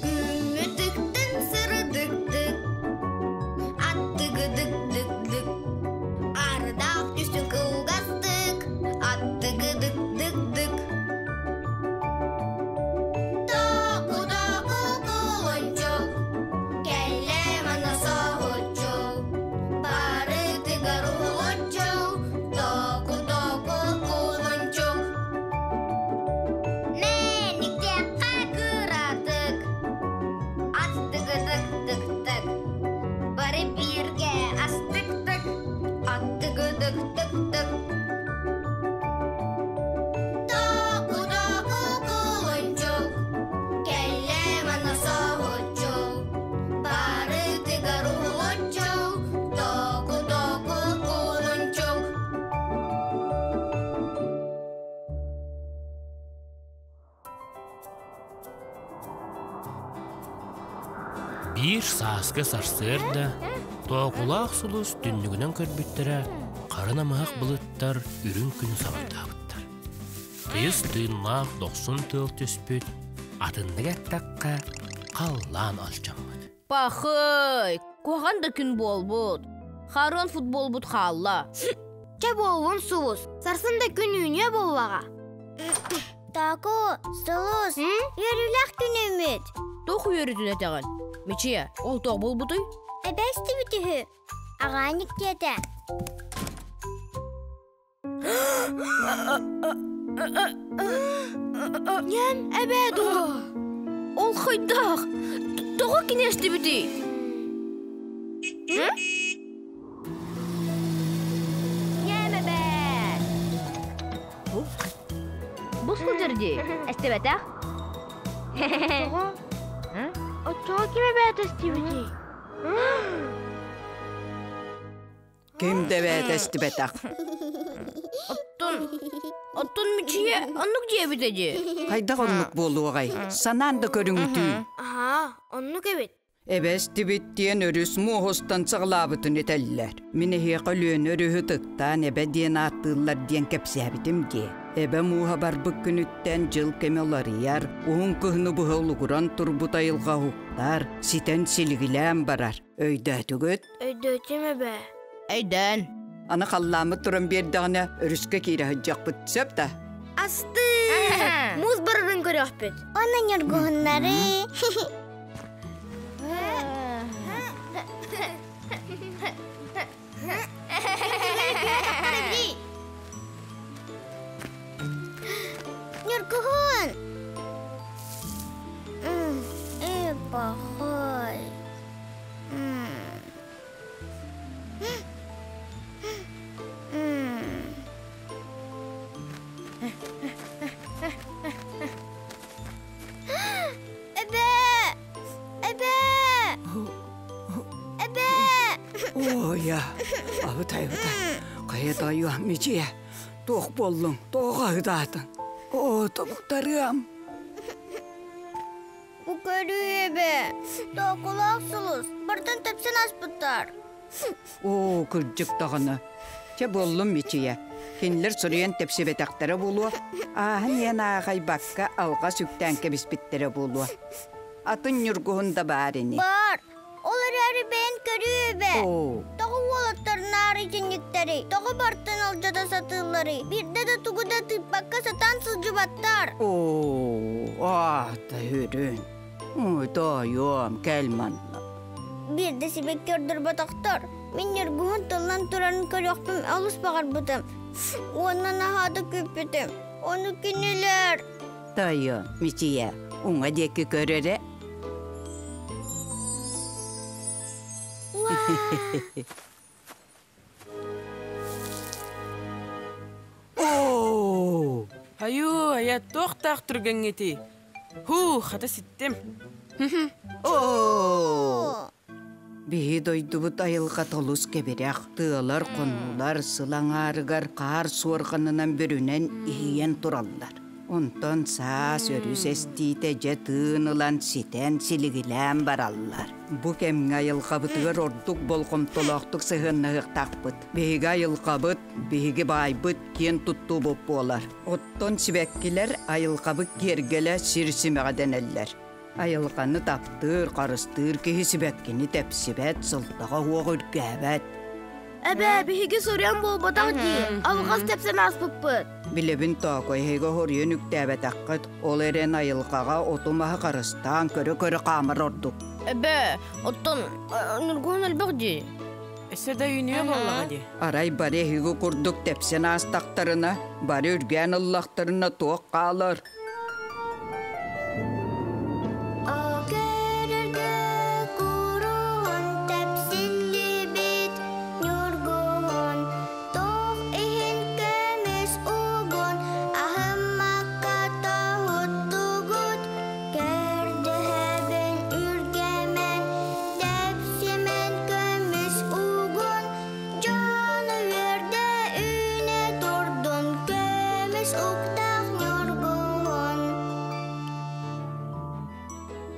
Күммүтүктэн сырдыктык, аттыгыдык-дык-дык, ардаах түсүн кылгастык, аттыгыдык-дык-дык. Току-току кулунчук, кэллэ манна соһуччу, барытыгар уһулуччу, току-току кулунчук. Мэниктэххэ кыратык, аттыгыдык-тык-тык, бары бииргэ астык-тык, аттыгыдык-тык-тык. Току-току кулунчук, кэллэ манна соһуччу, барытыгар уһулуччу, току-току кулунчук. Биир сааскы сарсыарда Тоокулаах сулус түннүгүнэн көрбүттэрэ хара намыһах былыттар үрүҥ күнү сабардаабыттар. Тыйыс тыыннаах дохсун тыал түспүт, атыннык эттэххэ, халлаан алдьаммыт. Пахый, куһаҕан да күн буолбут. Харыан футболбут хаалла. Чэ буоллун сулус, сарсын да күн үүнүө буоллаҕа. Таку, сулус, үөрүүлээх күнүммүт. Туох үөрүүтүн этэҕин? Мичийэ, ол туох буолбутуй? Эбэ истибит үһү. Аҕаанньык диэтэ. Ньээм эбээ дуо? Ол хайдах? Тоҕо кини эстибитий? Ньээм эбээ! Бу сылдьар дии, эстибэтэх. Тоҕо? Оччоҕо ким эбээт эстибитий? Ким да эбээтэ эстибэтэх. Оттон, оттон Мичийэ оннук диэбитэ дии. Хайдах оннук буолуоҕай? Санаан да көрүҥүтүү. Аһаа, оннук эбит. Эбэ эстибит диэн өрүс муоһустан саҕалаабытын этэллэр. Мин эһиэхэ Өлүөнэ өрүһү ытыктаан эбэ диэн ааттыыллар диэн кэпсээбитим дии. Эбэ мууһа барбыт күнүттэн дьыл кэмэ уларыйар, уһун кыһыны быһа улугуран турбут айылҕа уһуктар, ситэн силигилээн барар. Өйдөөтүгүт? Өйдөөтүм эбээ. Өйдөөн. Аны халлааммыт туран биэрдэҕинэ өрүскэ киирэ сылдьыахпыт сөп да? Асты! Муус барарын көрүөхпүт. Онно ньургуһуннары. Ньургуһун! Э, пахай. Эбээ! Эбээ! Эбээ! Ой, абытай, абытай. Хайа тойуом, Мичийэ, туох буоллуҥ, тоҕо хаһыытаатыҥ? Оо, тобуктарыам. Бу көрүү эбээ, тоокулаах сулус, бартан тэпсэн аспыттар. Оо, кырдьык даҕаны. Чэ буоллум Мичийэ. Кинилэр суруйан тэпсибэтэхтэрэ буолуо, ааһан иһэн аахайбакка алҕас үктээн кэбиспиттэрэ буолуо. Атын ньургуһун да баар ини. Баар. Ол эрээри бэйэн көрүү эбээ. Оо. Тоҕо уолаттар наар итинниктэри, тоҕо бартан алдьата сатыылларый? Биирдэ да тугу да тыыппакка сатаан сылдьыбаттар. Оо, аата үрүн. Ой, тоойуом, кэл манна. Биирдэ сибэкки ордорботохтор. Мин Ньургуһун тыллан турарын көрүөхпүн олус баҕарбытым. Уонна наһаа да күүппүтүм. Ону кинилэр... Тойон, Мичийэ, уҥа диэки көр эрэ. Оо! Айуу, айа, туохтаах түргэҥҥитий? Һуу, хата ситтим. Оо! Биһи дойдубут айылҕата олус кэбирэх, тыалар, хонуулар сыл аҥаарыгар хаар суорҕанынан бүрүнэн иһийэн тураллар. Онтон саас өрүс эстиитэ дьэ тыын ылан ситэн силигилээн бараллар. Бу кэмҥэ айылҕабытыгар ордук болҕомтолоохтук сыһыаннаһыахтаахпыт. Биһиги айылҕабыт, биһиги баайбыт киэн туттуубут буолар. Оттон сибэккилэр айылҕабыт киэргэлэ сир симэҕэ дэнэллэр. Айылҕаны таптыыр, харыстыыр киһи сибэккини тэпсибэт, сылтаҕа уох үргээбэт. Эбээ, биһиги соруйан буолбатах дии. Алҕас тэпсэн ааспыппыт. Билэбин тоокой эһиги хоруйун үктээбэтэххит, ол эрэн айылҕаҕа оту-маһы харыстаан көрө-көрө хаамар ордук. Эбээ, оттон Ньургуһун элбэх дии. Өссө да үүнүө буоллаҕа дии. Арай бары эһиги курдук тэпсэн аастахтарына, бары үргээн ыллахтарына туох хаалар? Көрөргө куруһун тэпсиллибит ньургуһун, туох иһин көмүс угун аһыммакка тоһуттугут, көрдөһөбүн үргэмэн, тэпсимэн көмүс угун, дьон үөрдэ үүнэ турдун көмүс уктаах ньургуһун.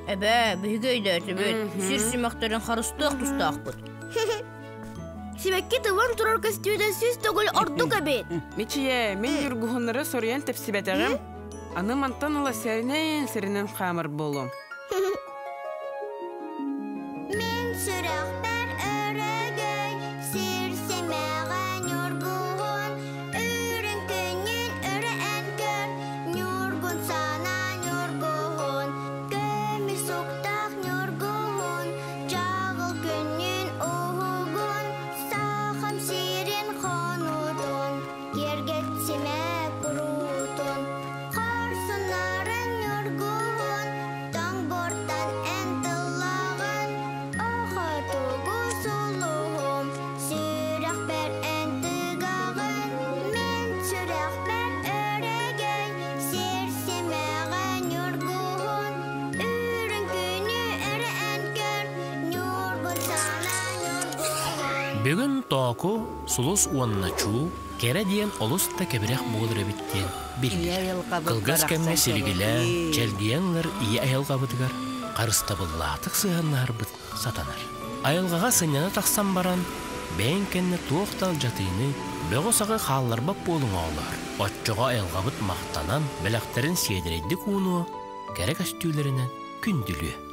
Эбээ, биһиги өйдөөтүбүт, сир симэхтэрин харыстыах тустаахпыт. Сибэкки тылан турар көстүүтэ сүүс төгүл ордук эбит. Мичийэ, мин ньургуһуннары соруйан тэпсибэтэҕим. Аны мантан ыла сэринэн-сэринэн хаамар буолуом. Мин сүрэхпэр өрөгөй, сир симэҕэ ньургуһун, үрүҥ күнүн өрө эн көр, ньургун санаа ньургуһун, көмүс уктаах ньургуһун, чаҕыл күнүн уһугун, сахам сирин хонуутун, киэргэт симэ куруутун, хорсуннарын ньургуһун, тоҥбортон эн тыллаҕын, охотугу сулуһум, сүрэхпэр эн тыгаҕын, мин сүрэхпэр өрөгөй, сир симэҕэ ньургуһун, үрүҥ күнү өрө эн көр, ньургун санаа ньургуһун. Бүгүн Тооку, Сулус уонна Чуу кэрэ диэн олус да кэбирэх буолар эбит диэн биллилэр. Кылгас кэмҥэ силигилээн, чэлгийэн ылар ийэ айылҕабытыгар харыстабыллаахтык сыһыаннаһарбыт сатанар. Айылҕаҕа сынньана тахсан баран, бэйэҥ кэннэ туох да алдьатыыны, бөҕү-саҕы хаалларбат буолуҥ оҕолоор. Оччоҕо айылҕабыт махтанан, бэлэхтэрин сиэдэрэйдик уунуо, кэрэ көстүүлэринэн күндүлүө.